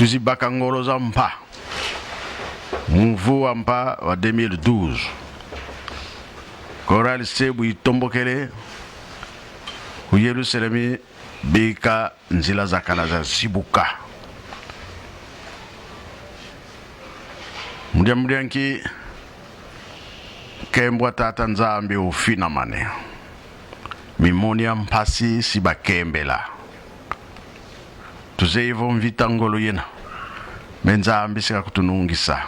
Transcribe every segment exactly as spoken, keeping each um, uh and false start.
Tuzi baka ngolo za mpa. Mu mvu wa mpa wa deux mille douze, Chorale C bu itombokele ku Yerusalemi, bika nzila zakala zazibuka. Mu diambu dia nki? Nkembo wa Tata Nzambi ufinamane. Mimoni ya mpasi si bakembela. Tuzeyi vo mvita ngolo yena, me Nzambi si kakutunungisa.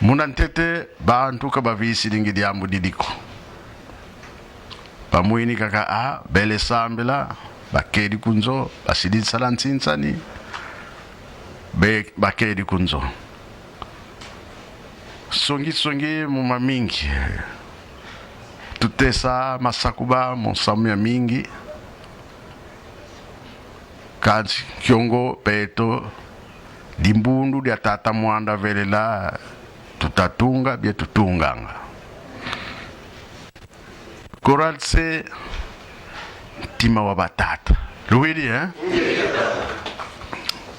Muna ntete, bantu ka bavisilingi diambu didi ko. Bamwini kaka: a, bele sambila, bakedi ku nzo, basidi sala nsinsani, be-, bakedi ku nzo. Songi-songi mu mamingi. Tutesa masakuba mu nsamu ya mingi. Kansi kiongo beto, dibundu dia Tata Mwanda Velela, tutatunga bie tutunganga. Chorale C, ntima wa batata. Luwidi, eh?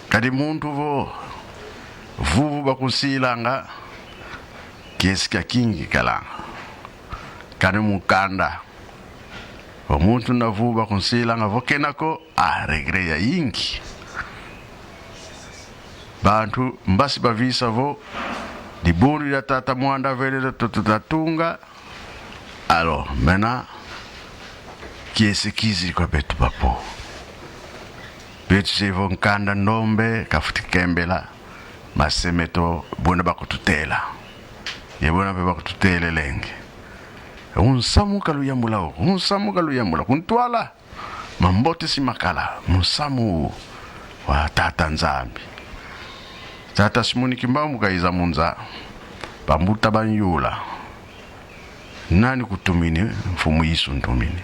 Kadi muntu vo vuvu bakunsilanga, kiese kia kingi kalanga. Kadi mu kanda, vo muntu na vuvu bakunsilanga vo kena ko, a, regret ya yingi. Bantu mbasi bavisa vo dibundu dia Tata Mwanda Velela tu-, tutatunga. Alors, maintenant, kiese kizidi kwa betu bapo. Betu zeyi vo nkanda ndombe kafuti kembela, mase meto buna bakututela. Ye buna mpe bakututela lenge. Unsamu kaluyambula o, unsamu kaluyambula. Ku ntwala, mambote si makala mu nsamu wa Tata Nzambi. Tata Simoni Kimbangu kayiza mu nza, bambuta banyula: Nani kutumini? Mfumu Yesu ntumini.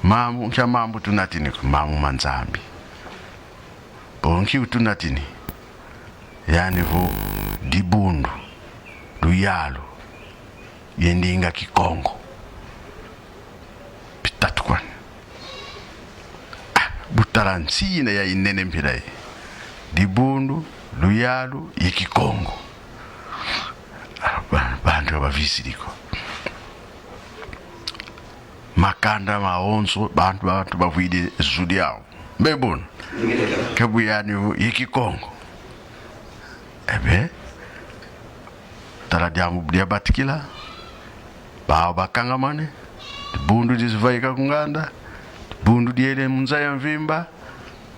Mambu, nkia mambu tunatini ko? Mambu ma Nzambi. Bo nki utunatini? Yandi vo dibundu, luyalu, ye ndinga Kikongo. Bitatu kwani. Ah, bu tala nsi yina ya inene mpila yi: dibundu, luyalu, ye Kikongo. Ah, ba-, bantu ka bavisidi ko. Makanda mawonso, bantu, bantu bavwidi zu diau. Mbe buna. Ke bu yandi vo ye Kikongo. Eh bien, tala diambu diabatikila. Bau bakangamane. Dibundu dizi vaika ku nganda. Dibundu diele mu nza ya mvimba.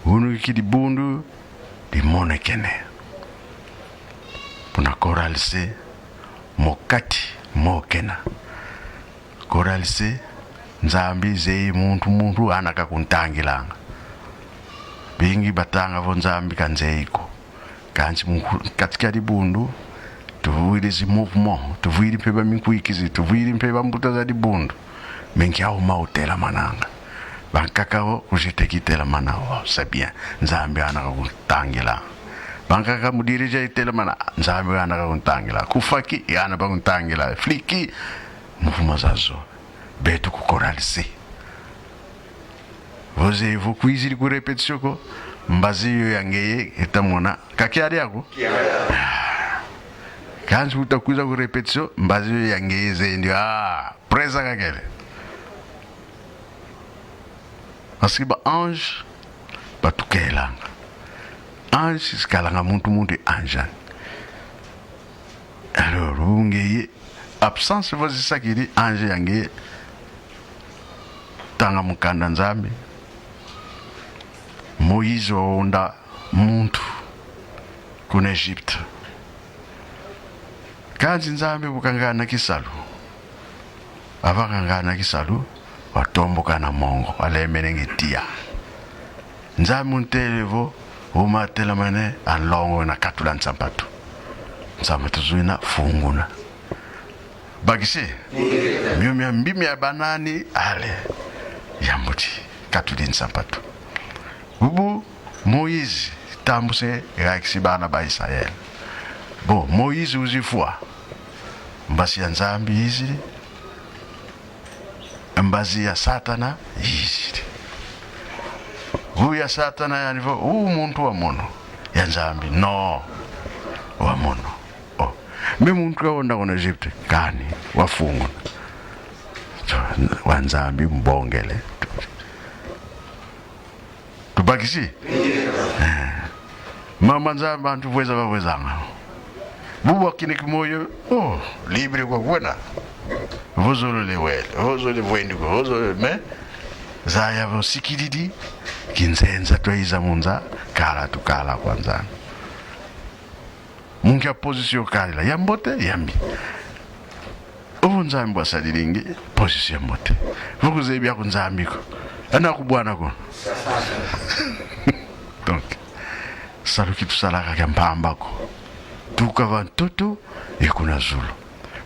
Unu ki dibundu dimonekene. Buna Chorale C, mo kati, mo kena. Chorale C, Nzambi zeyi muntu, muntu ana kakuntangilanga. Bingi batanga vo Nzambi kanzeyi ko. Kansi mu nku-, kati kia dibundu, tuvwidi zi mouvement, tuvwidi mpe baminkuikizi, tuvwidi mpe bambuta za dibundu. Mais nkia uma utelamananga? Bankaka vo ku G T K telamana, oh, c'est bien. Nzambi ana kakuntangila. Bankaka mu diriger itelamana, Nzambi ana kakuntangila. Ku Faki, ana bakuntangila. Fliki, mouvement zazo. Betu ku Chorale C, vo zeyi vo kwizidi ku répétition ko, mbazi yo ya ngeye eta mona. Ka kiadi ako? Kansi uta kwiza ku répétition, mbazi yo ya ngeye zeyi ndio. Ah, presa kakele. Parce que ba ange batukelanga. Ange si kalanga muntu, muntu ange. Alors, bu ngeye, absence vo zisakidi, ange ya ngeye tanga mukanda Nzambi. Moïse wahonda muntu kuna Égypte. Kansi Nzambi bu kangana kisalu, ava kangana kisalu, watombokana mongo, walemenenge tiya. Nzambi untele vo, uma telamane, a nlongo wena katula nsampatu. Nsampatu zina funguna. Bakisi? Mio miambi mia banani, ale. Yambudi, katudi nsampatu. Bubu, Moïse tambuse, yakisi bana ba Israël. Bon, Moïse wizi fwa. Mbazi ya Nzambi yizidi, mbazi ya Satana yizidi. Wu ya Satana yandi vo, wu muntu wa mono. Ya Nzambi, non. Wa mono. Oh. Mais muntu kawonda kuna Egypte, kani, wafunguna. Wa Nzambi mbongele. Tubakisi? Eh. Mama Nzambi, bantu vweza bavwezanga. Bubu wakini kimoyo, oh, libre kwa kwenda. Vo zolele wele, vo zolele vwendi kwa, vo zolele, mais zaya vo sikididi, kinzenza twayiza mu nza, kala tukala kwa Nzambi. Mu nkia position kalila, ya mbote, ya mbi. Ovo Nzambi wasadilingi, position ya mbote. Vo kuzebi ya ku Nzambi ko. Ana kubwana ko. Donc, salu ki tusalaka kia mpamba ko. Tuka va ntoto, ye kuna zulu.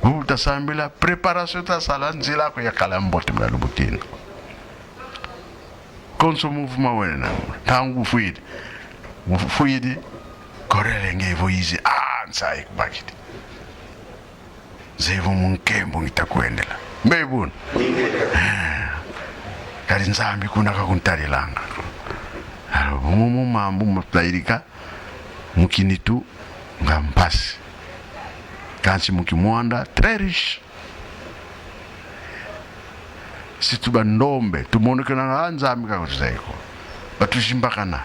Vo tasambila, préparation tasala, nzila ko yakala mbote muna lubukina. Konso mouvement wena na ntangu ufwidi. Ufwidi, korele nge vo yizi, ah, nsayi kubakidi. Nzeye vo mu nkembo ngita kwendela. Mbe buna. Kadi Nzambi kuna kakuntadilanga. Alors, momo mambu matayirika, mu kinitu nga mpasi. Kansi mu kimwanda, très riche. Si tu bandombe, tumonekenanga, ah, Nzambi ka kutuzeye ko. Batuzimbakana.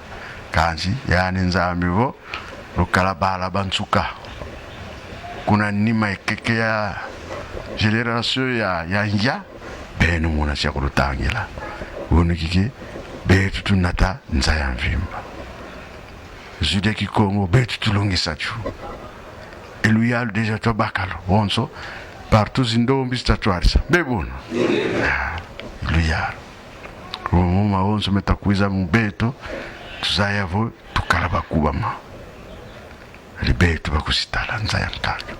Kansi, yandi Nzambi vo, lukala bala ba nsuka. Kuna nima ekeke ya génération ya, ya, ya, beno mona sia kulutangila. Wunu kiki, beto tunata nza ya mvimba. Zu dia Kikongo, beto tulongisa tio. E luyalu déjà twabakalo, bonso, partout zindombi zita twadisa. Mbe buna. Ah, luyalu. Momo mawonso meta kwiza mu beto, tuzaya vo, tukala bakubama. Kadi beto bakuzitala nza ya nkaka.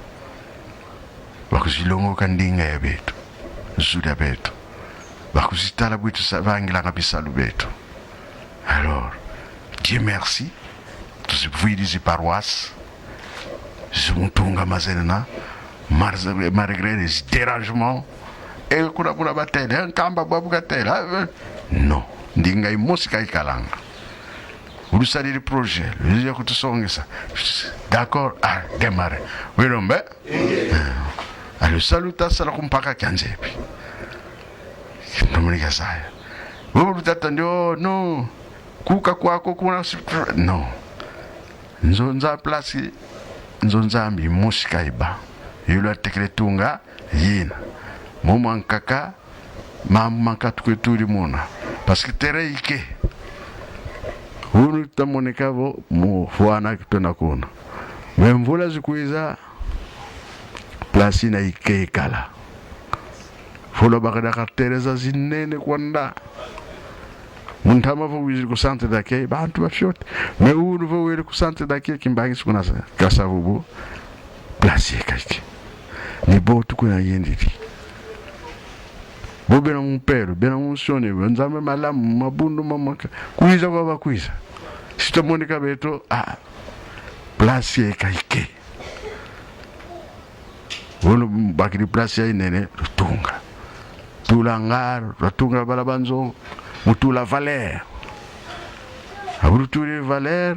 Bakuzilongoka ndinga ya beto. Zu dia beto. Bakuzitala bwe tusa-, vangilanga bisalu beto. Alors, Dieu merci, tuzivwidi zi paroisse, zi mu ntunga mazenena, mar-, malgré les dérangements, e kuna, kuna batele, e Nkamba bwabu katele, ah, eh, non, ndinga imosi ka ikalanga. Ulusadidi projet, luya kutusongesa. D'accord, ah, démarrer. Wilo mbe? Eh, alors, salu tasala ku mpaka kia nzebi. Ndomoni kia zaya. Vo lutata ndio, non. Kuka kwako kuna si-, non. Nzo nza place, nzo Nzambi mosi ka iba. Yo lwatekele tunga yina. Momo ankaka, mambu mankatu kwe tuli muna. Parce que terrain ike. Wunu tamoneka vo mu fwana kitona kuna. Mais mvula zikwiza, place yina ike kala. Fulu bakada cartela za zinene kwanda. Mu ntama vo wizidi ku centre d'accueil, bantu ba fioti. Mais wunu vo wele ku centre d'accueil, kimbangi si kuna sa, Kasa-Vubu. Place ye kake. Ni bo tu kuna yendidi. Bo bena mu mpelo, bena mu nsioni, bo Nzambi malamu, mabundu mamaka. Kwiza kwa bakwiza. Si tamoneka beto, ah, place ye kake. Wunu bakidi place ya inene, lutunga. Tula hangar, lutunga bala ba nzo, mu tula valeur. Abu lutudi valeur,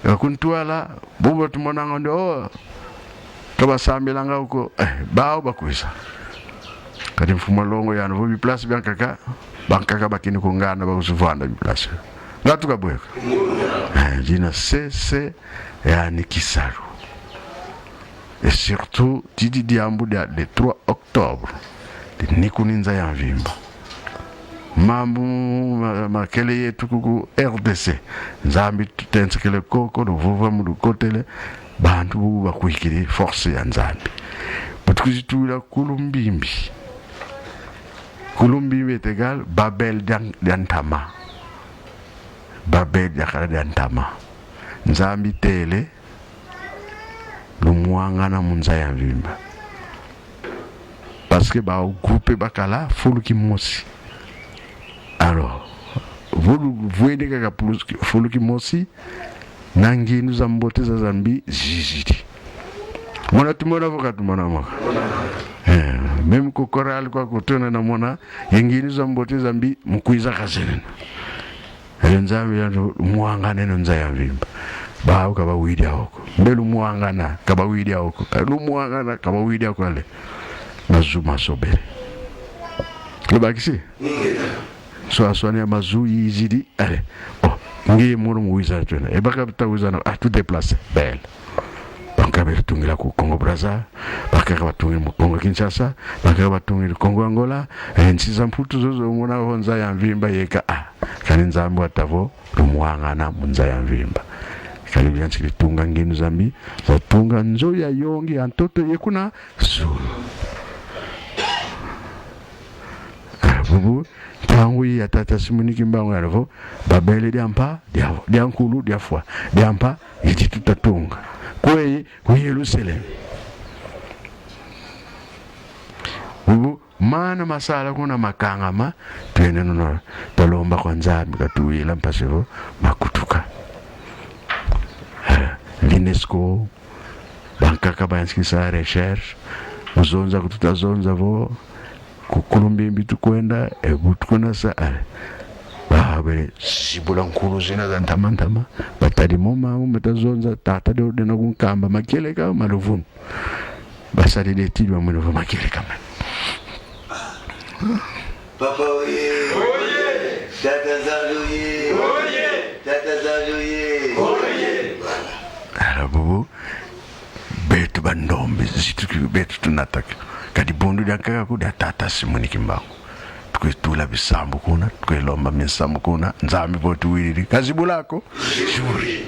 ya ku ntwala, bubu tumonanga nde, oh, ka basambilanga ko, eh, bawu bakwiza. Kadi mfumu a longo yandi vo bi place biankaka, bankaka bakini ku nganda bakuzivwanda bi place. Nga tuka bweka. Eh, dina se, se, yandi kisalu. Et surtout, didi diambu dia le trois octobre, di ni ku ni nza ya mvimba. Mambu ma-, makele yetu kuku R D C. Nzambi tutensekele koko, luvova mu lukotele, bantu bubu bakwikidi force ya Nzambi. Butukuzi tuwila Kulumbimbi. Kulumbimbi est égal Babel dia, dia ntama. Babel diakala dia ntama. Nzambi tele, lumwangana mu nza ya mvimba. Parce que ba groupe bakala fulu kimosi. Alors, vo luvwene kaka plus ki-, fulu kimosi, na ngindu za mbote za Nzambi zizidi. Mona tumona vo ka tumona mo ka. Eh, même ku chorale kwa kutuna na mona, ye ngindu za mbote za Nzambi mu kwiza kazenena. Ele Nzambi ya lumwangana eno nza ya mvimba. Bawu ka bawidi yawu ko. Mbe lumwangana, ka bawidi yawu ko. Lumwangana, ka bawidi yawu ko ale. Mazu masobele. Lubakisi? Swaswana ya mazu yizidi, ale. Oh, nge mono mu wiza twena. E ba ka bata wiza na, ah, tu déplacer. Belle. Bankaka bele tungila ku Congo Brazza, bankaka batungila mu Congo Kinshasa, bankaka batungila Congo Angola, e, nsi za Mputu zozo muna vo nza ya mvimba yeka, ah. Kani Nzambi wata vo lumwangana mu nza ya mvimba. Kani biansi kitunga nginu za mbi, za tunga nzo ya yongi ya ntoto ye kuna zulu. Ah, bubu, ntangu yi ya Tata Simoni Kimbangu yala vo, Babele dia mpa, dia, dia nkulu, dia fwa, dia mpa, yeti tuta tunga. Kweyi? Ku Yerusalemi. Bubu, mana masala kuna makangama, twenda nuna, twalomba kwa Nzambi, katuwila mpasi vo makutuka. Eh, l'UNESCO, bankaka bayantikisa recherche, mu zonza ku tuta zonza vo, ku Kulumbimbi tukwenda, e bu tukwenda sa, ale. Ba bele zibula nkulu zina za ntama ntama, batadi mo mambu meta zonza, tata dio dena kunkamba, makieleka ma luvunu. Basadidi étude bamwene vo makieleka mani. Papa oye! Oye! Tata Nzambi oye! Oye! Tata Nzambi oye! Oye! Ala bubu, beto bandombe, zitu ki beto tunataka. Ka dibundu diankaka ko, dia Tata Simoni Kimbangu. Tukwe tula bisambu kuna, tukwe lomba minsambu kuna, Nzambi vo tuwidi, ka zibula ko. Zibudi.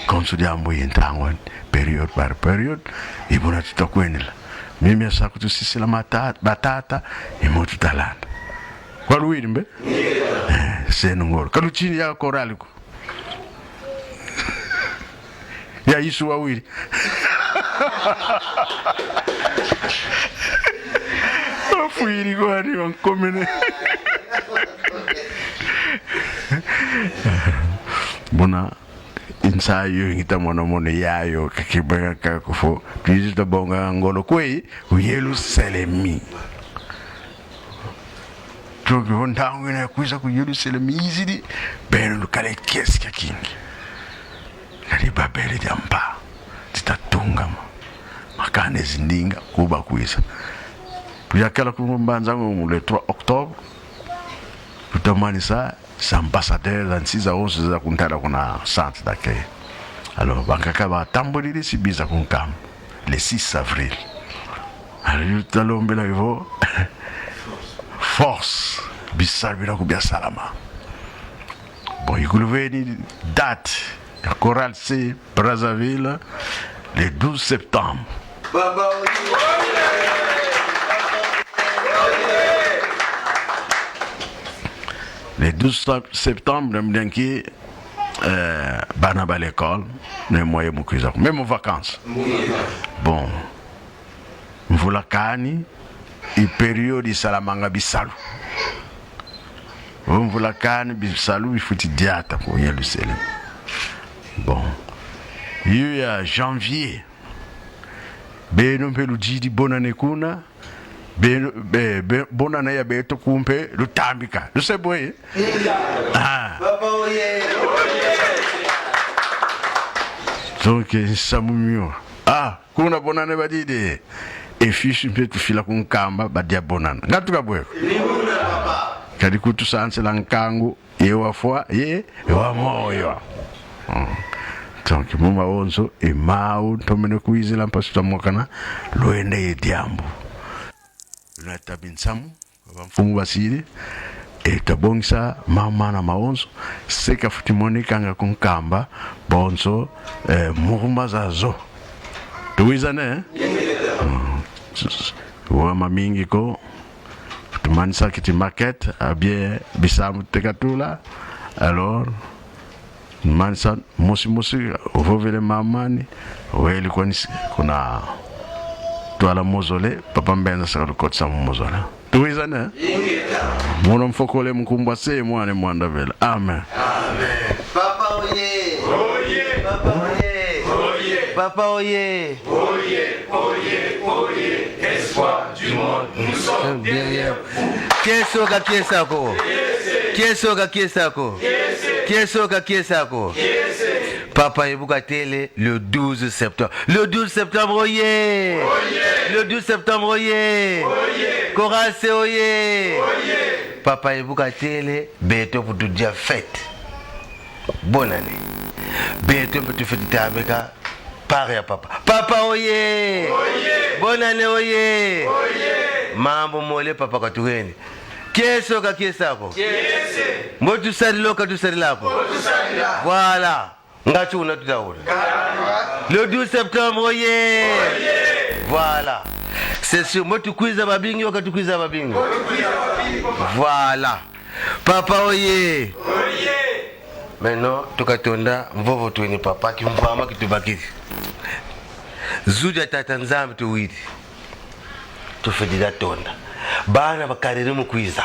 Konso diambu yi ntangu, période par période, i muna tuta kwendila. Mimi ya sa kutusisila mata-, batata, i mo tuta landa. Kwa luwidi mbe? Eh, seno ngolo. Ka lutini ya chorale ko. Ya Yesu wawidi. Wafwidi kwandi, wankomene. Buna, insa yo ngita mona mona yayo, ka kibanga ka kufo. Tuizi ta bonga ngolo kwe, ku Yerusalemi. Tuki vo ntangu yina ya kwiza ku Yerusalemi yizidi, beno lukala ye kiese kia kingi. Kadi Babele dia mpa, zita tungama. Makanda zindinga, kuba kwiza. Kuyakala ku Mbanza Ngungu le trois octobre, tuta manisa, sa ambassadeur za nsi zawonso za kuntala kuna centre d'accueil. Alors, bankaka batambudidi si biza kunkamba, le six avril. Alors, yo tuta lombela yo vo, force, bisalu bina ku bia salama. Bon, i kuluveni date ya Chorale C Brazzaville, le douze septembre. Papa oye! Le douze sep-, septembre, mu dia nki, euh, bana ba l'école, ne moyen mu kwiza ko. Même vacances. Bon. Mvula kani, i période isalamanga bisalu. O mvula kani bisalu bifweti diata ku Yerusalemi. Bon. Yo ya janvier, beno mpe luzidi bonane kuna, beno, be-, be-, bonane ya beto ku mpe lutambika. Luse boye? Ah. Papa oye! Donc, nsamu mio. Ah, kuna bonane badidi. E fiche mpe tufila kunkamba, badia bonane. Nga tuka bwe ko? Ni muna, papa. Kadi kutusansila nkangu, ye wafwa, ye wa moyo. Mm. Donc, mu mawonso, e mau ntomene kwizila mpasi tuta mokana, lwenda ye diambu. Luna tabi nsamu, bamfumu basidi, e tuta bongisa mambu mana mawonso, se kafweti monikanga kunkamba, bonso, eh, mouvement zazo. Tuwizane, eh? Mm. Wa mamingi ko, tumanisa kiti maquette, ah bien, bisambu tuta katula. Alors, manisa mosi mosi, ovovele mamani, wele kwani si-, kuna ntwala mausolée, Papa Mbenza sa kalukotisa mu mausolée. Tuwizane? Ingeta. Mono mfokole mu nkumbu a Se, Mwana, Mwanda Vela. Amen. Amen. Papa oye! Oye! Papa oye! Oye! Papa oye! Oye, oye, oye, espoir du monde, nous sommes derrière vous. Kiese ka kiese ko. Kiese ka kiese ko? Kiese ka kiese ko? Papa Ebuka Tele, le douze septembre. Le douze septembre, oyee! Le douze septembre, oyee! Chorale, oyee! Papa Ebuka Tele, beto vutu dia fête. Bonne année. Beto mpe tufweti tambika part ya papa. Papa, oyee! Bonne année, oyee! Mambu mole papa katuheni. Kiese ka kiese ko? Mbo tusadila ka tusadila ko? Voilà. Ngati una tuta una. Le douze septembre, oyee! Voilà. C'est sûr. Mbo tukwiza babingi, ka tukwiza babingi? Voilà. Papa, oyee! Maintenant, tukatonda mvovo twini papa, kimvwama kitubakidi. Zu dia Tata Nzambi tuwidi. Tufweti dia tonda. Bana bakariri mu kwiza.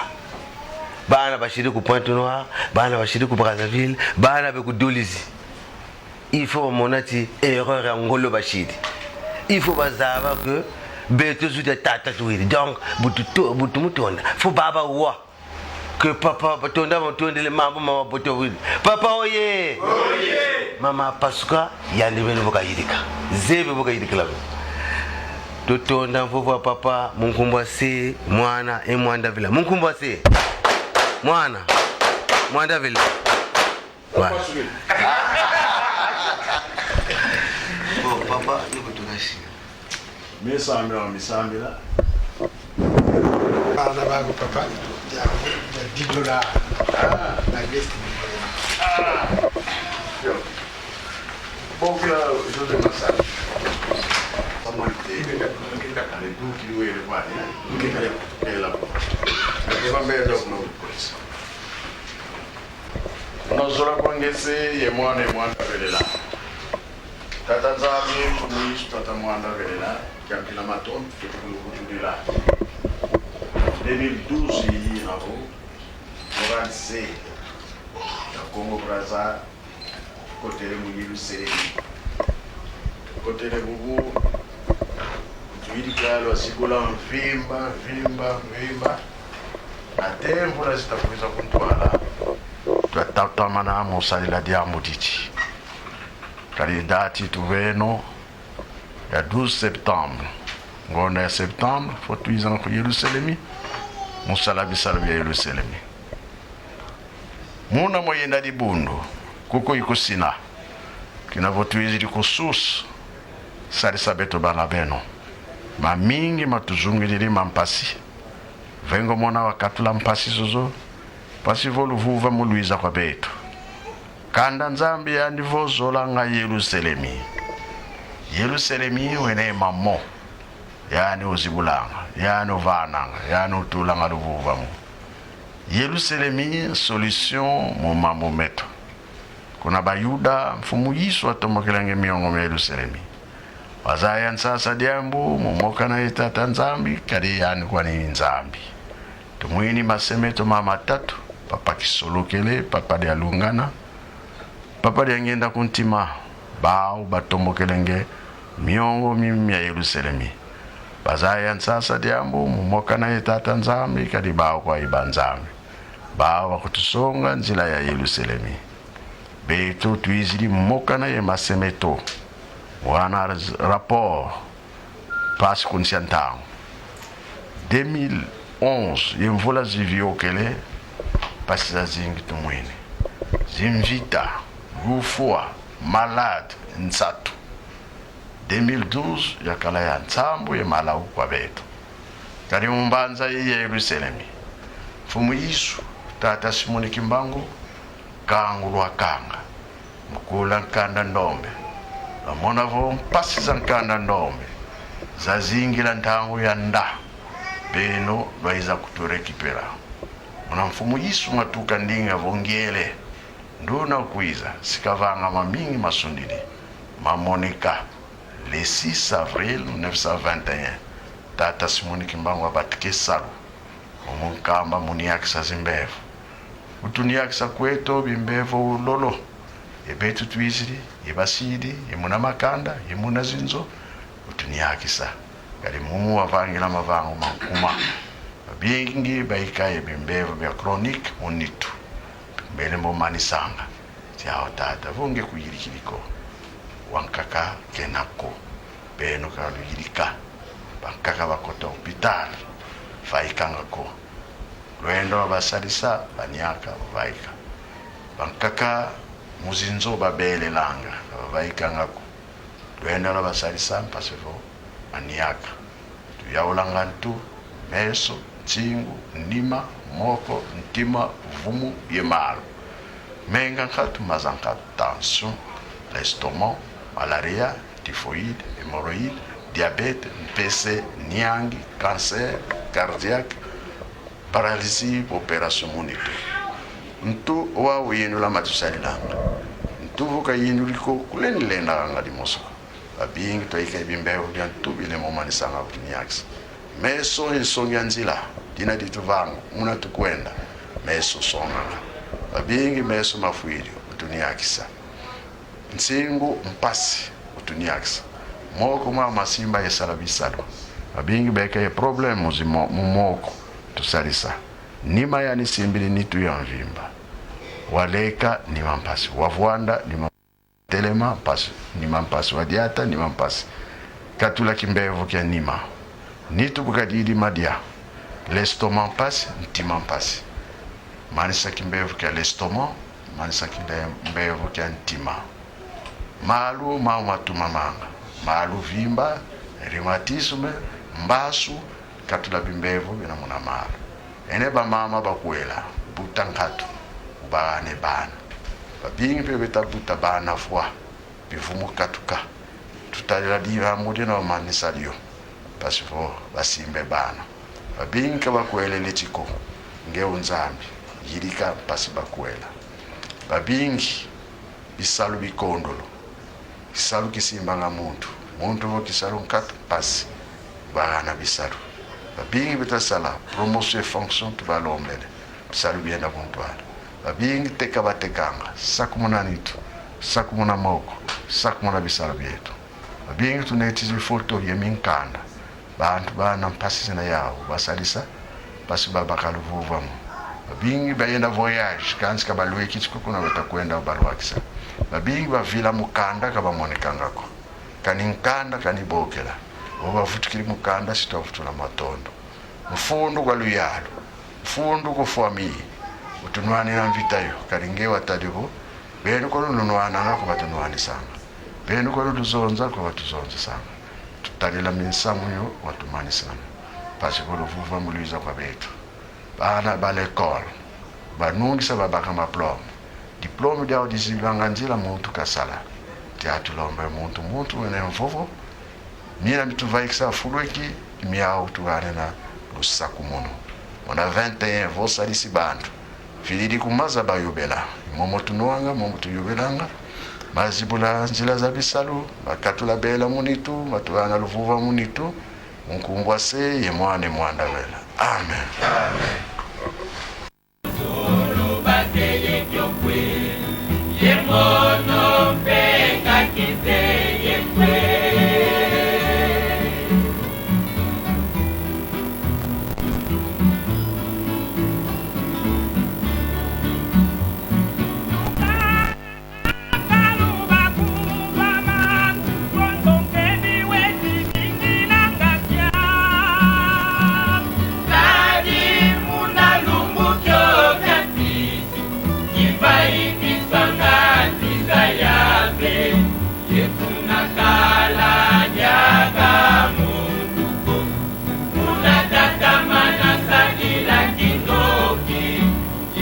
Bana basidi ku Pointe-Noire, bana basidi ku Brazzaville, bana be ku Dolisie. Il faut bamona ti erreur ya ngolo basidi. Il faut bazaba que beto zu dia tata tuwidi. Donc, bu tuto-, bu tumutonda, faut baba wa que papa, batonda, batondele mambu ma mabote widi. Papa, oyee! Mama Pasuka, yandi beno bu kayidika. Zebi bu kayidikila beno. Tutonda mvovo ya papa, mu nkumbu a Se, Mwana, ye Mwanda Vila. Mu nkumbu a Se, Mwana, Mwanda Vila. Voilà. Bon, papa, ni kutukasi. Misambila, misambila. Bana baku papa, ya, ya dix dollars. Ah. Na veste. Ah. Yo. Bokila José Massari. Pamante. Ale duki wele kwani. Kela. Kela mbele kuna. Una zola kwa ngese ye mwana, ye mwana velela. Tata Nzambi, Mfumu Yesu, Tata Mwanda velela, kiampila matondo, tukulu kutudila. Deux mille douze yi na vo, Moranse, na Congo Brazza, kotele mu Yerusalemi. Kotele bubu, kutuyidika lwazibula mvimba, mvimba, mvimba. Na te mvula zita kwiza kuntwala, twatatamana mu sadila diambu didi. Kadi date tuveno ya douze septembre. Ngonda ya septembre, faut twiza ku Yerusalemi, mu sala bisalu bia Yerusalemi. Muna mo yenda dibundu, kuko ikusina. Kina vo twizidi ku source, sadisa beto bana beno. Mamingi matuzungididi ma mpasi. Vengo mona wakatula mpasi zozo, mpasi vo luvuvamu lwiza kwa beto. Kanda Nzambi yandi vo zolanga Yerusalemi. Yerusalemi wena ye mamo. Yandi uzibulanga, yandi uvananga, yandi utulanga luvuvamu. Yerusalemi solution mu mambu meto. Kuna Bayuda, Mfumu Yesu watombokelenge miongo mia Yerusalemi. Wazaya nsasa diambu mu mokana ye Tata Nzambi, kadi yandi kwani Nzambi. Tumwini mase meto ma matatu, Papa Kisolokele, Papa Dialungana, Papa Diangienda ku ntima, bau batombokelenge miongo mi mia Yerusalemi. Bazaya nsasa diambu mu mokana ye Tata Nzambi, kadi bau kwa i ba Nzambi. Bau bakutusonga nzila ya Yerusalemi. Beto twizidi mokana ye mase meto. Wana rapport, mpasi ku nsi a ntangu. Deux mille onze, ye mvula ziviokele, mpasi zazingi tumwini. Zimvita, lufwa, malade, nsatu. Deux mille douze yakala ya nsambu ye malau kwa beto. Kadi mu mbanza yi ya Yerusalemi, Mfumu Yesu, Tata Simoni Kimbangu, kangu lwakanga. Mu kula nkanda ndombe, lwamona vo mpasi za nkanda ndombe zazingila ntangu ya nda, beno lwayiza kutu récupérer. Muna Mfumu Yesu matuka ndinga vo ngiele, nduna kwiza, si kavanga mamingi masundidi, mamoneka. Le six avril mille neuf cent vingt et un, Tata Simoni Kimbangu wabatika e salu. Mu Nkamba mu niakisa zimbevo. Mu tuniakisa kweto bimbevo u lolo, ye beto twizidi, ye basidi, ye muna makanda, ye muna zinzo, mu tuniakisa. Kadi mumu wavangila mavangu ma nkuma. Babingi bayika ye bimbevo bia chronique mu nitu. Bele mo manisanga. Ti yau tata, vo nge kuyidikidi ko, wankaka kena ko. Beno ka luyidika. Bankaka bakota hôpital, vaikanga ko. Lwenda lwa basadisa, baniaka, bavaika. Bankaka mu zinzo babelelanga, bavaikanga ko. Lwenda lwa basadisa, mpasi vo baniaka. Tuyaulanga ntu: meso, nsingu, nima, moko, ntima, vumu ye malu. Menga nkatu, maza nkatu: tension, l'estomac, malaria, typhoïde, hémorroïde, diabète, mpese, niangi, cancer cardiaque, paralysie, opération mu nitu. Ntu wau yindula matusadilanga. Ntu vo kayinduli ko, kulendi lendanga dimosi ko. Babingi twayika ye bimbevo bia ntu bile mo manisanga kutuniakisa. Meso i nsongi a nzila, dina dituvanga, muna tukwenda. Meso songanga. Babingi meso mafwidi, utuniakisa. Nsingu mpasi, utuniakisa. Moko mau masimba ye sala bisalu. Babingi beka ye problème mu zimo-, mu moko, tusadisa. Nima yandi simbidi nitu ya mvimba. Waleka, nima mpasi. Wavwanda, nima telema, mpasi, nima mpasi. Wadiata, nima mpasi. Katula kimbevo kia nima. Nitu bu kadidi madia. L'estomac mpasi, ntima mpasi. Manisa kimbevo kia l'estomac, manisa kimbevo kia ntima. Malu mau matumamanga: malu vimba, rhumatisme, mbasu, katula bimbevo bina muna malu. Ene bamama bakwela, buta nkatu, ubagane bana. Babingi mpe beta buta bana fwa, bivumu katuka. Tutadila diambu dina, umanisa dio, mpasi vo basimbe bana. Babingi ka bakwelele ti ko. Nge u Nzambi, yidika mpasi bakwela. Babingi bisalu bikondolo. Kisalu kisimbanga muntu. Muntu vo kisalu nkatu, mpasi. Bagana bisalu. Babingi beta sala promotion et fonction, tubalombele. Bisalu bienda ku ntwala. Babingi teka batekanga. Sakumuna nitu, sakumuna moko, sakumuna bisalu bieto. Babingi tuneti zifoto ye minkanda. Bantu bana mpasi zina yau, basadisa, mpasi babaka luvuvamu. Babingi bayenda voyage, kansi ka balweki ti ko kuna bata kwenda balwakisa. Babingi bavila mu kanda, ka bamonekanga ko. Kani nkanda, kani bokela. Vo bavutukidi mu kanda, si twavutula matondo. Mfundu kwa luyalu, mfundu kwa famille, utunwanina mvita yo, kadi nge watadi vo: beno kwa lunwananga, kwa batunwanisanga. Beno kwa luzonza, kwa batuzonzisanga. Tutadila minsamu yo watumanisanga. Mpasi vo luvuvamu lwiza kwa beto. Bana ba l'école, banungisa, babaka maplome. Diplome diau dizibanga nzila muntu kasala. Ti atulombe muntu, muntu wena mvovo. Mina mituvaikisa fulu eki, miau tuganena lusakumunu. Muna vingt et un, vo sadisi bantu, vididi ku maza bayobela. Momo tunwanga, momo tuyobelanga. Mazibula nzila za bisalu, makatula bela mu nitu, matugana luvuvamu nitu. Mu nkumbu a Se ye Mwana ye Mwanda Wela. Amen. Zulu bazeye kio kwe, ye mono mpe nga kizeye kwe. Kadi muna lumbu kio kia mpisi, kivaikisanga nziza ya ve, ye kuna kala diaka muntu ko. Kuna tatamana sadila kindoki,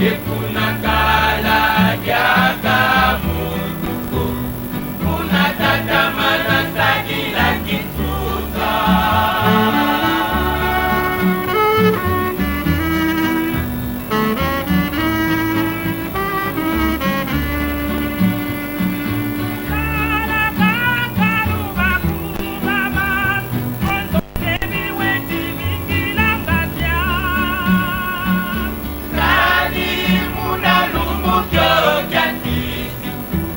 ye kuna kala diaka muntu ko. Kuna tatamana sadila kinsusa. Kadi muna lumbu kio kia mpisi,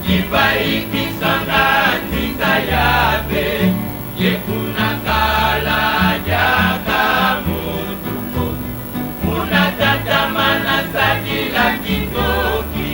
kivaikisanga nziza ya ve, ye kuna kala diaka muntu ko. Kuna tatamana sadila kindoki,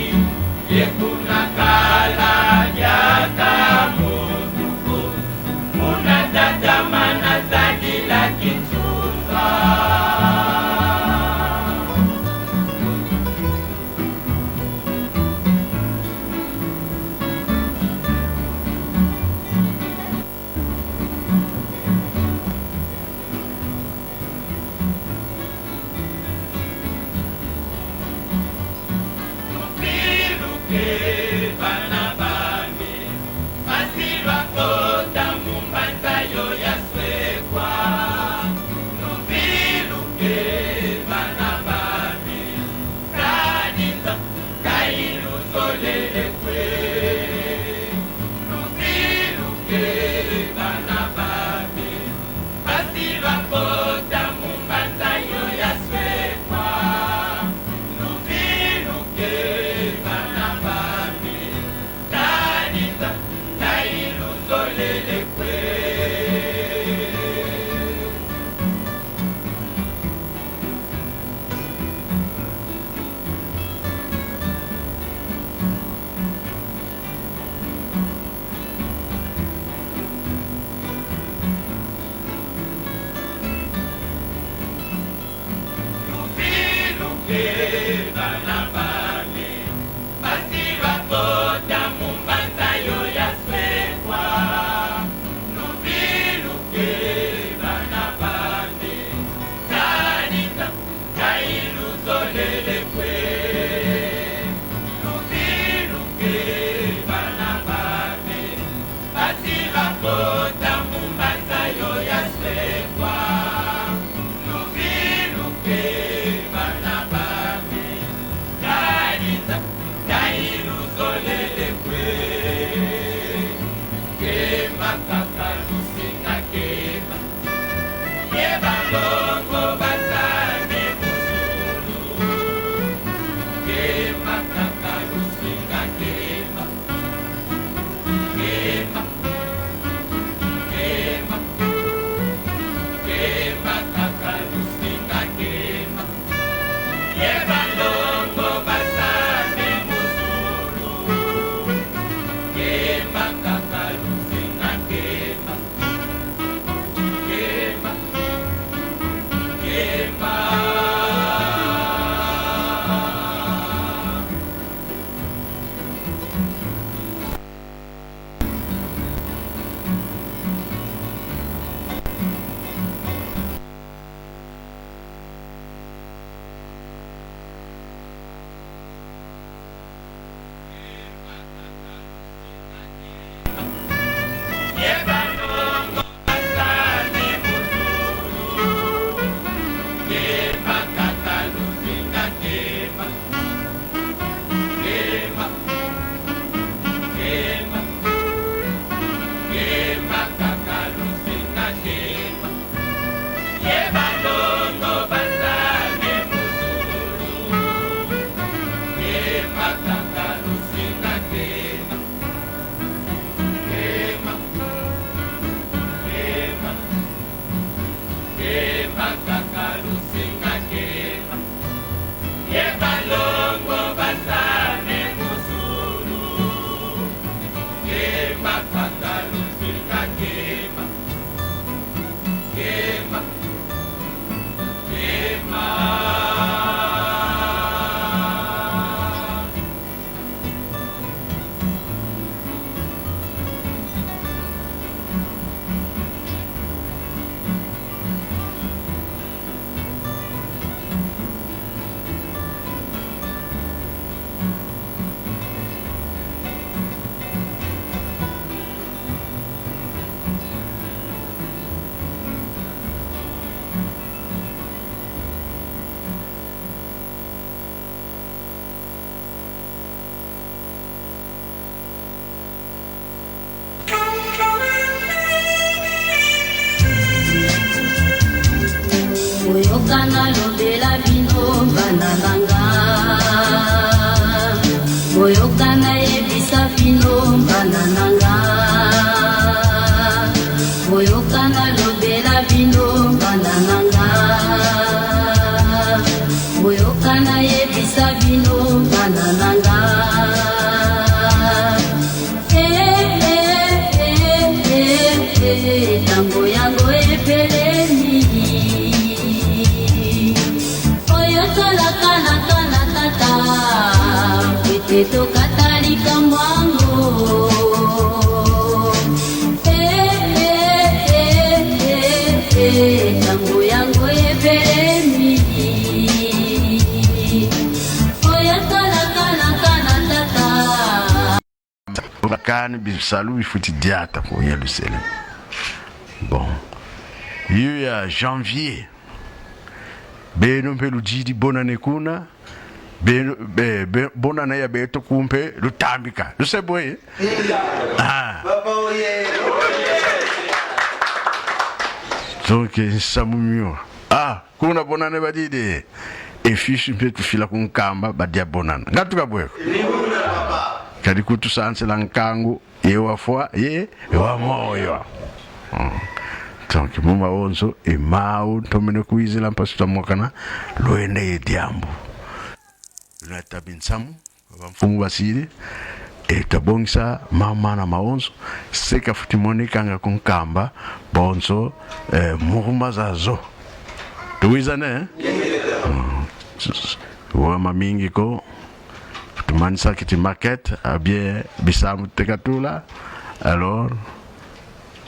Bana bami, basi bakota mu mbanza yo ya swekwa. Luviluke, bana bami, kadi nza, kai luzolele kwe. Luviluke, bana bami, basi bakota mu mbanza yo ya swekwa. Luviluke, bana bami, kadi nza, kai luzolele kwe. Luviluke, bana bami, basi bakota mu mbanza yo ya swekwa. Luviluke, bana bami, kadi nza, kai luzolele kwe. Luviluke, bana bami, basi bakota mu mbanza yo ya swekwa. Luviluke, bana bami, kadi nza, kai luzolele kwe. Kemba kaka lusinga kemba. Ye banlongo basani mu zulu. Kemba kaka lusinga kemba. Kemba, kemba, kemba kaka lusinga kemba. Ye banlongo basani mu zulu. Kemba kaka lusinga kemba. Kemba, kemba. Kemba kaka lusinga kemba. Ye banlongo basani mu zulu. Kemba kaka lusinga kemba. Kemba, kemba. Boyoka nalobela bino, bana na nga. Boyoka nayebisa bino, bana na nga. Boyoka nalobela bino, bana na nga. Boyoka nayebisa bino, bana na nga. Eh, eh, eh, eh, eh, ntango yango ebelemi. Oyo tolaka na kana tata, ete tokata likambo yango. Eh, eh, eh, eh, eh, ntango yango ebelemi. Oyo tolaka na kana tata, kani bisalu bifweti diata ku Yerusalemi. Bon. Yo ya janvier. Beno mpe ludidi bonane kuna. Beno, be, be, bonane ya beto ku mpe lutambika. Luse boye? Ah. Papa oye! Donc, nsamu mio. Ah, kuna bonane badidi. E fiche mpe tufila ku Nkamba, badia bonane. Nga tuka bwe ko? Ni buna, papa. Kadi kutusansila nkangu, ye wafwa, ye wa moyo. Mm. Donc, mu mawonso, e mau ntomene kwizila mpasi twamokena, lwenda ye diambu. Luna tabi nsamu, bamfumu basidi, e tabongisa mama na mawonso, se kafweti monekanga ku Nkamba, bonso, eh, mouvement zazo. Tuwizane, eh? Mm. Wa mamingi ko, tumanisa kiti maquette, a bien bisambu tekatula. Alors,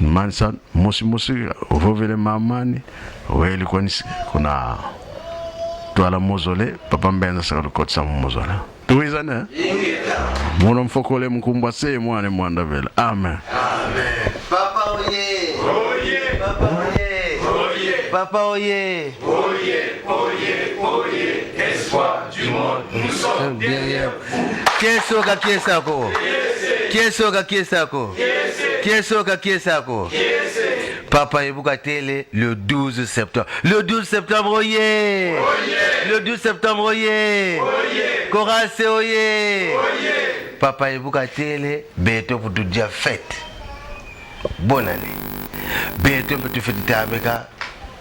manisa mosi mosi, vovele mamani, wele kwani si-, kuna twala mausolée, Papa Mbenza saka lukotisa mu mausolée. Tuwizane? Ingeta. Mono mfokole mu nkumbu a Se, Mwana, Mwanda Vela. Amen. Amen. Papa oye! Oye! Papa oye! Oye! Papa oye! Oye, oye, oye, espoir du monde, nous sommes derrière vous. Kiese ka kiese ko. Kiese ka kiese ko. Kiese ka kiese ko. Papa Ebuka Tele, le douze septembre. Le douze septembre, oye. Oye. Le douze septembre, oye. Oye. Chorale Se, oye. Oye. Papa Ebuka Tele, beto pour tout dire fête. Bonne année. Beto mpe tufweti tambika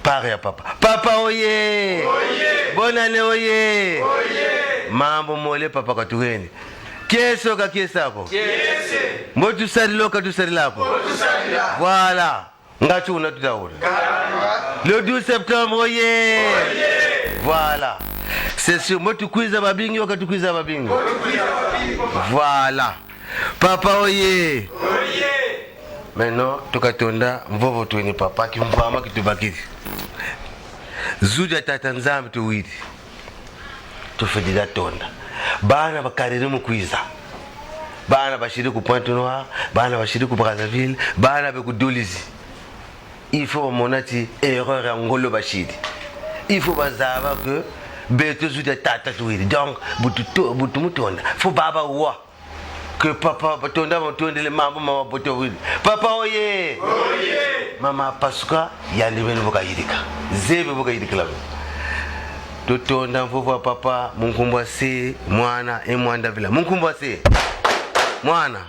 part ya papa. Papa oye! Oye! Bonne année oye! Oye! Mambu mole papa katuheni. Kiese ka kiese ko. Kiese! Mbo tusadila ka tusadila ko. Mbo tusadila. Voilà. Nga tuna tuta wuna. Le douze septembre oye! Oye! Voilà. C'est sûr, mbo tukwiza babingi, ka tukwiza babingi. Mbo tukwiza babingi, papa. Voilà. Papa oye! Oye! Maintenant, tukatonda mvovo twini papa, kimvwama kitubakidi. Zu dia Tata Nzambi tuwidi. Tufweti dia tonda. Bana bakariri mu kwiza. Bana basidi ku Pointe-Noire, bana basidi ku Brazzaville, bana be ku Dolisie. Il faut bamona ti erreur ya ngolo basidi. Il faut bazaba que beto zu dia Tata tuwidi. Donc, bu tuto-, bu tumutonda, faut baba wa que papa, batonda, batondele mambu ma mabote widi. Papa oye! Oye! Mama pasuka, yandi beno bu kayidika. Zebi bu kayidikila beno. Tutonda mvovo a papa, mu nkumbu a Se, Mwana, ye Mwanda Vela. Mu nkumbu a Se, Mwana,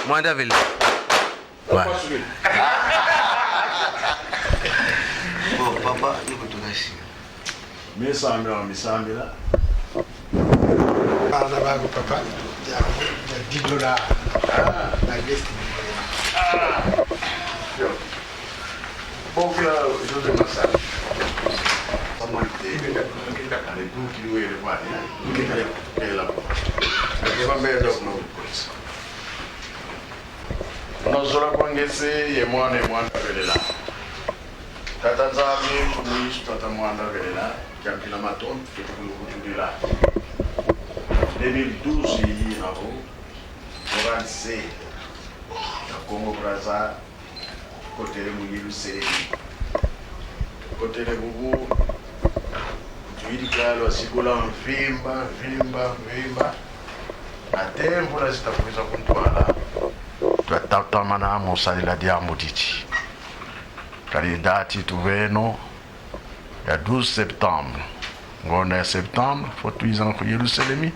Mwanda Vela. Voilà. Bon, papa, ni kutukasi. Misambila, misambila. Bana baku papa, ya, ya dix dollars. Ah. Na liste. Ah. Yo. Bokila José Massari. Papa Mante, ale duki wele mani, eh? Duki wele la. Papa Mbenza kuna kukwesa. Nozola kwa ngese ye mwana ye mwana velela. Tata Nzambi, Mfumu Yesu, Tata Mwanda velela, kiampila matondo, kitukulukutulela. Deux mille douze yi na vo, Moranse, na Congo Brazza, kotele mu Yerusalemi. Kotele bubu, tuyidika lwazibula mvimba, mvimba, mvimba. Ate mvula zita kwiza ku ntwala, twatatamana mu sadila diambu didi. Kadi date tuveno ya douze septembre. Ngonda ya septembre, faut twiza ku Yerusalemi,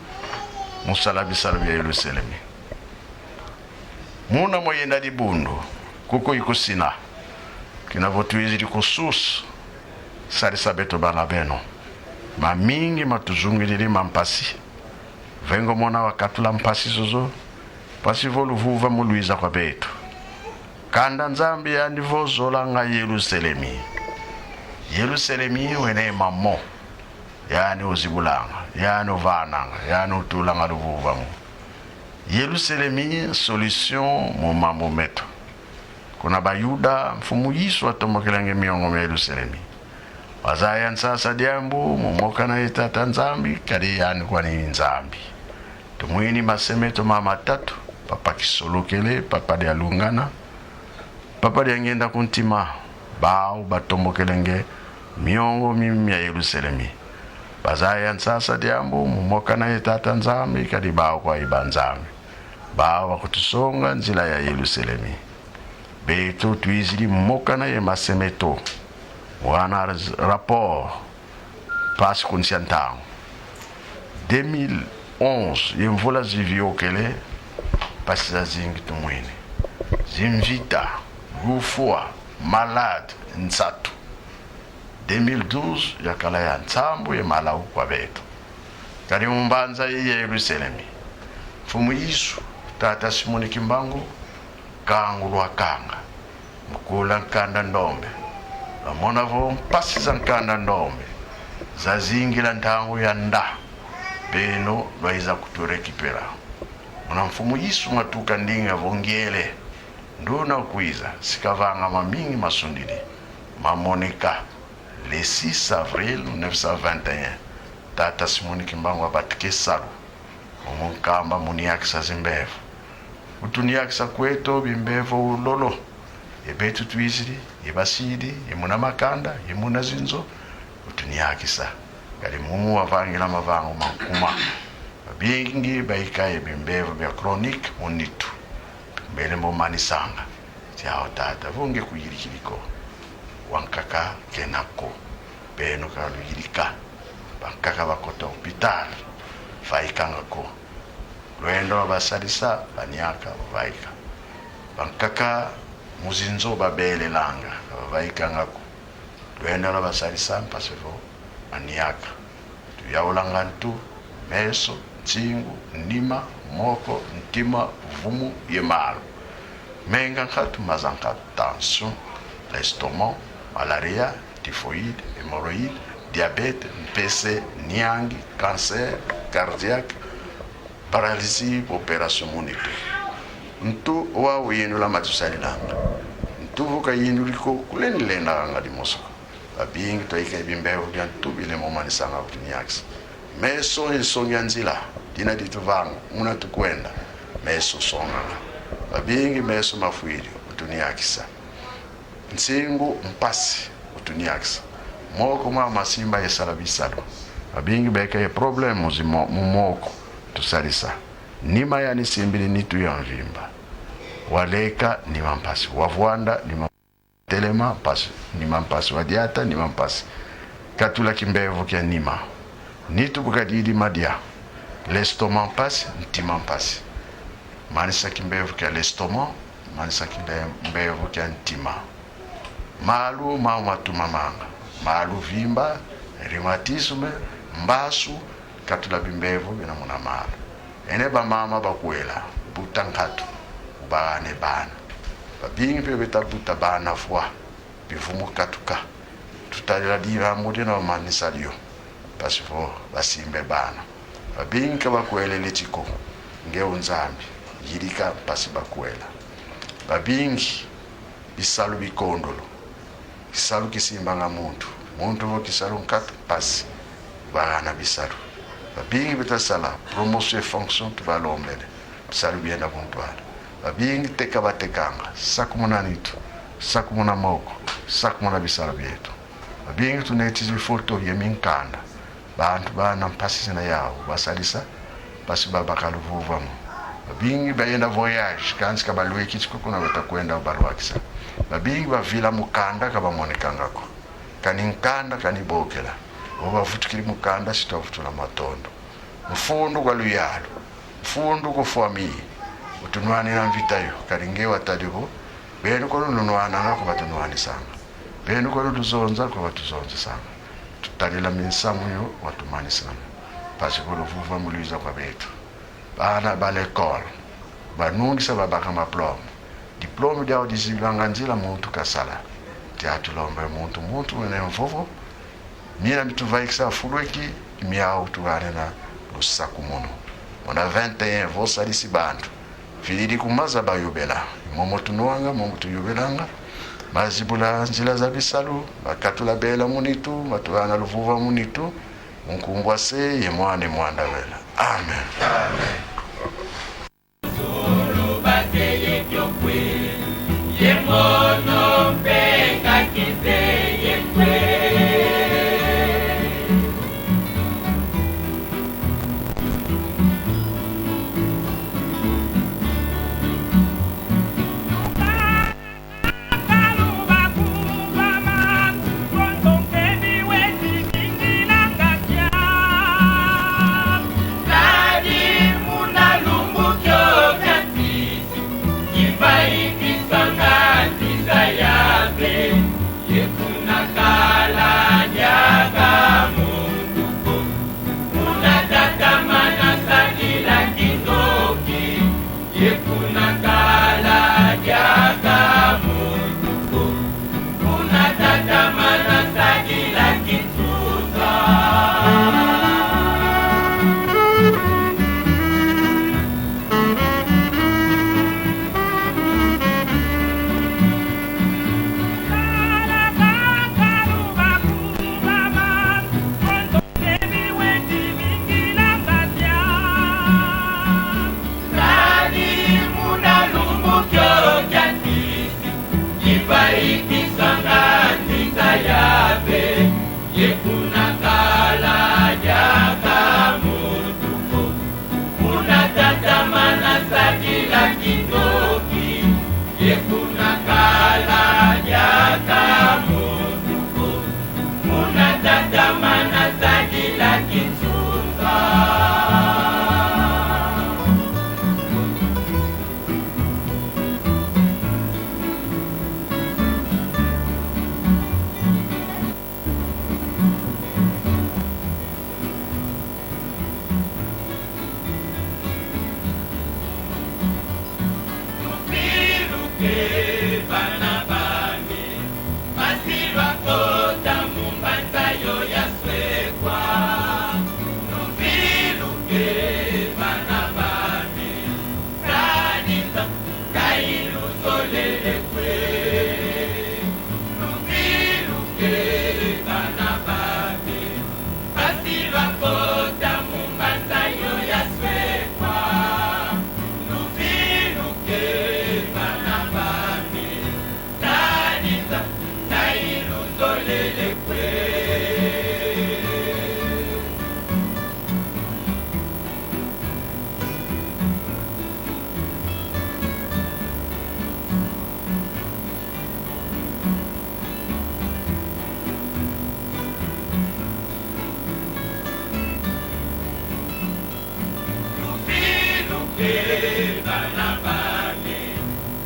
mu sala bisalu bia Yerusalemi. Muna moyenda dibundu, kuko ikusina. Kina vo twizidi ku source, sadisa beto bana beno. Mamingi matuzungididi ma mpasi. Vengo mona wakatula mpasi zozo, mpasi vo luvuvamu lwiza kwa beto. Kanda Nzambi yandi vo zolanga Yerusalemi. Yerusalemi wena ye mamo. Yandi uzibulanga, yandi uvananga, yandi utulanga luvuvamu. Yerusalemi solution mu mambu meto. Kuna Bayuda, Mfumu Yesu watombokelanga miongo mia Yerusalemi. Wazaya nsasa diambu, mu mokana ye Tata Nzambi, kadi yandi kwani Nzambi. Tumwini mase meto ma matatu, Papa Kisolokele, Papa Dialungana, Papa Diangienda ku Ntima, bau batombokelenge miongo mimi mia Yelusalemi. Bazaya nsasa diambu mu mokana ye Tata Nzambi, kadi bau kwa i ba Nzambi. Bau bakutusonga nzila ya Yelusalemi. Beto twizidi mokana ye mase meto. Wana rapport, mpasi ku nsi a ntangu. Deux mille onze, ye mvula ziviokele, mpasi zazingi tumwene. Zimvita, lufwa, malade, nsatu. Deux mille douze yakala ya nsambu ye malau kwa beto. Kadi mu mbanza yi ya Yelusalemi, Mfumu Yesu, Tata Simoni Kimbangu, kangu lwakanga, mu kula nkanda ndombe. Lwamona vo mpasi za nkanda ndombe zazingila ntangu ya nda, beno lwaiza kutu récupérer. Muna Mfumu Yesu matuka ndinga vo ngiele, nduna kwiza, si kavanga mamingi masundidi. Mamoneka le six avril mille neuf cent vingt et un. Tata Simoni Kimbangu abatika e salu. Mu nkamba mu niakisa zimbevo. Utuniakisa kweto bimbevo ulolo. Ye beto twizidi, ye basidi, ye muna makanda, ye muna zinzo. Utuniakisa. Kadi mumu wavangila mavangu ma nkuma. Babingi baika ye bimbevo bia chronique mu nitu. Mbele mo manisanga. Tiao tata, vo nge kuyidikidi ko. Wankaka kena ko. Beno ka luyidika. Bankaka bakota hôpital, vaikanga ko. Lwenda lwa basadisa, baniaka, bavaika. Bankaka mu zinzo babelelanga, bavaikanga ko. Lwenda lwa basadisa, mpasi vo baniaka. Tuyaulanga ntu: meso, nsingu, nima, moko, ntima, vumu ye malu. Menga nkatu, maza nkatu: tension, l'estomac, malaria, typhoïde, hémorroïde, diabète, mpese, niangi, cancer, cardiaque, paralysie, opération mu nitu. Ntu wau yindula matusadilanga. Ntu vo kayinduli ko, kulendi lendanga dimosi ko. Babingi twaika ye bimbevo bia ntu bile mo manisanga kutuniakisa. Meso i nsongi a nzila, dina dituvanga, muna tukwenda. Meso songanga. Babingi meso mafwidi, utuniakisa. Nsingu mpasi, utuniakisa. Moko mama masimba ye sala bisalu. Babingi beka ye problème mu zimo-, mu moko, tusadisa. Nima yandi simbidi nitu ya mvimba. Waleka, nima mpasi. Wavwanda, nima telema, mpasi, nima mpasi. Wadiata, nima mpasi. Katula kimbevo kia nima. Nitu bu kadidi madia. L'estomac mpasi, ntima mpasi. Manisa kimbevo kia l'estomac, manisa kimbevo kia ntima. Malu mau matumamanga. Malu vimba, rhumatisme, mbasu, katula bimbevo bina muna malu. Ene bamama bakwela, buta nkatu, ubagane bana. Babingi mpe beta buta bana fwa, bivumu katuka. Tutadila diambu dina, bamanisa dio, mpasi vo basimbe bana. Babingi ka bakwelele ti ko, nge u Nzambi, yidika mpasi bakwela. Babingi bisalu bikondolo. Kisalu kisimbanga muntu. Muntu vo kisalu nkatu, mpasi. Bagana bisalu. Babingi beta sala promotion et fonction, tubalombele. Bisalu bienda ku ntwala. Babingi teka batekanga. Sakumuna nitu. Sakumuna moko. Sakumuna bisalu bieto. Babingi tuneti zifoto ye minkanda. Bantu bana mpasi zina yau, basadisa, mpasi babaka luvuvamu. Babingi bayenda voyage, kansi ka balweki ti ko kuna bata kwenda balwakisa. Babingi bavila mu kanda, ka bamonekanga ko. Kani nkanda, kani bokela. Vo bavutukidi mu kanda, si twavutula matondo. Mfundu kwa luyalu, mfundu ku famille, utunwanina mvita yo, kadi nge watadi vo, beno ko lunwananga ko batunwanisanga. Beno ko luzonza ko batuzonzisanga. Tutadila minsamu yo watumanisanga. Mpasi vo luvuvamu lwiza kwa beto. Bana ba l'école, banungisa babaka maplome. Diplome diau dizibilanga nzila muntu kasala. Tia tulomba muntu, muntu wena mvovo, mina mituvaikisa fulweki, miau tuganena lusakumunu. Muna vingt et un, vo sadisi bantu, vididi ku maza bayobela. Momo tunwanga, momo tuyobelanga. Mazibula nzila za bisalu, makatula bela mu nitu, matugana luvuvamu nitu, mu nkumbu a Se ye Mwana ye Mwanda Wela. Amen. Amen. Ono mpe nga kizeye kwe. Kadi muna lumbu kio kia nsi, kivaikisa nga nziza ya ve, ye kuna kala diaka muntu ko. Kuna tatamana sadila kindoki, ye kuna kala diaka muntu ko. Kuna tatamana sadila kinsusa. Kadi muna lumbu kio kia nsi, kivaikisa nga nziza ya ve, ye kuna kala diaka muntu ko. Kuna tatamana sadila kindoki, ye kuna kala diaka muntu ko. Kuna tatamana sadila kinsusa. Luviluke bana bami, mpasi lwakota mu mbanza yo ya swekwa. Luviluke bana bami, kadi nza, ngai luzolele kwe. Luviluke bana bami, mpasi lwakota mu mbanza yo ya swekwa. Luviluke bana bami, kadi nza, ngai luzolele kwe. Luviluke bana bami,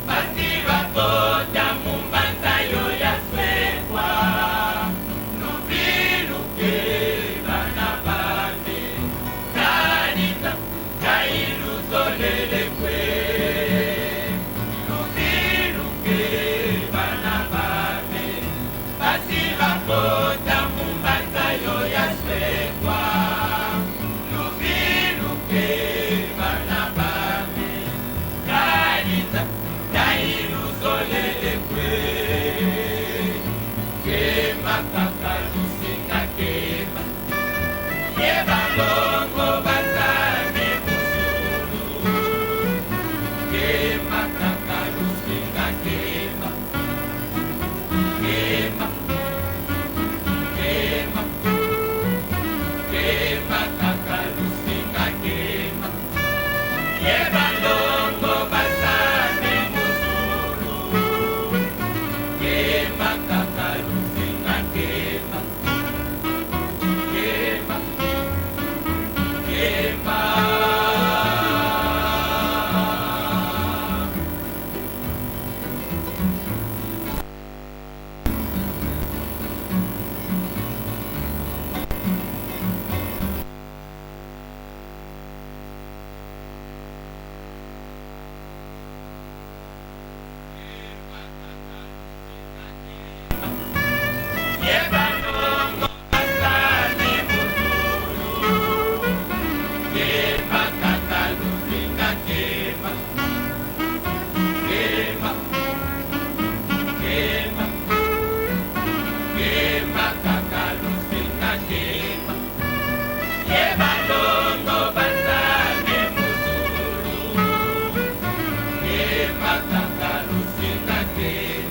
mpasi lwakota mu mbanza yo ya swekwa. Luviluke bana bami, kadi nza, ngai luzolele kwe. Luviluke bana bami, mpasi lwakota mu mbanza yo ya swekwa. Luviluke bana bami, kadi nza, ngai luzolele kwe. Kema kaka lusinga kema. Ye banlongo basani mu zulu. Kema kaka lusinga kema. Kema, kema, kema kaka lusinga kema. Ye banlongo basani mu zulu. Kema kaka lusinga kema. Kema, kema. Ye banlongo basani mu zulu, kema kaka lusinga kema.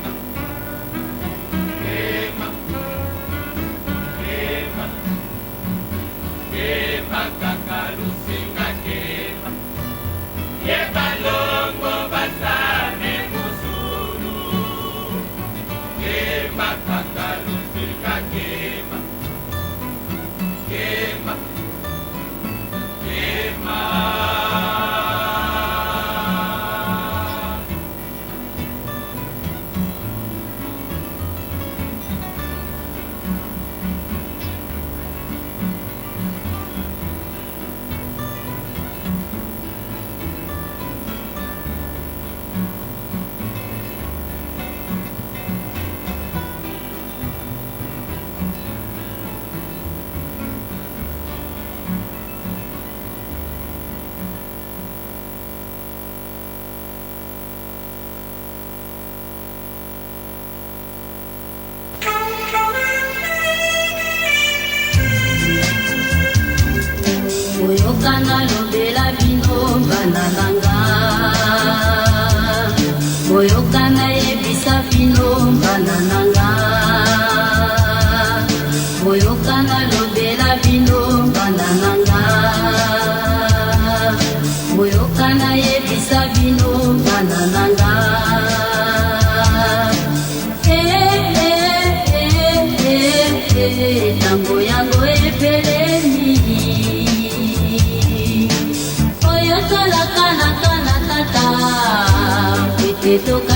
Boyoka nalobela bino, bana na nga. Boyoka nayebisa bino, bana na nga. Boyoka nalobela bino, bana na nga. Boyoka nayebisa bino, bana na nga. Eh, eh, eh, eh, eh, ntango yango ebelemi. Oyo tolaka na kana tata, ete toka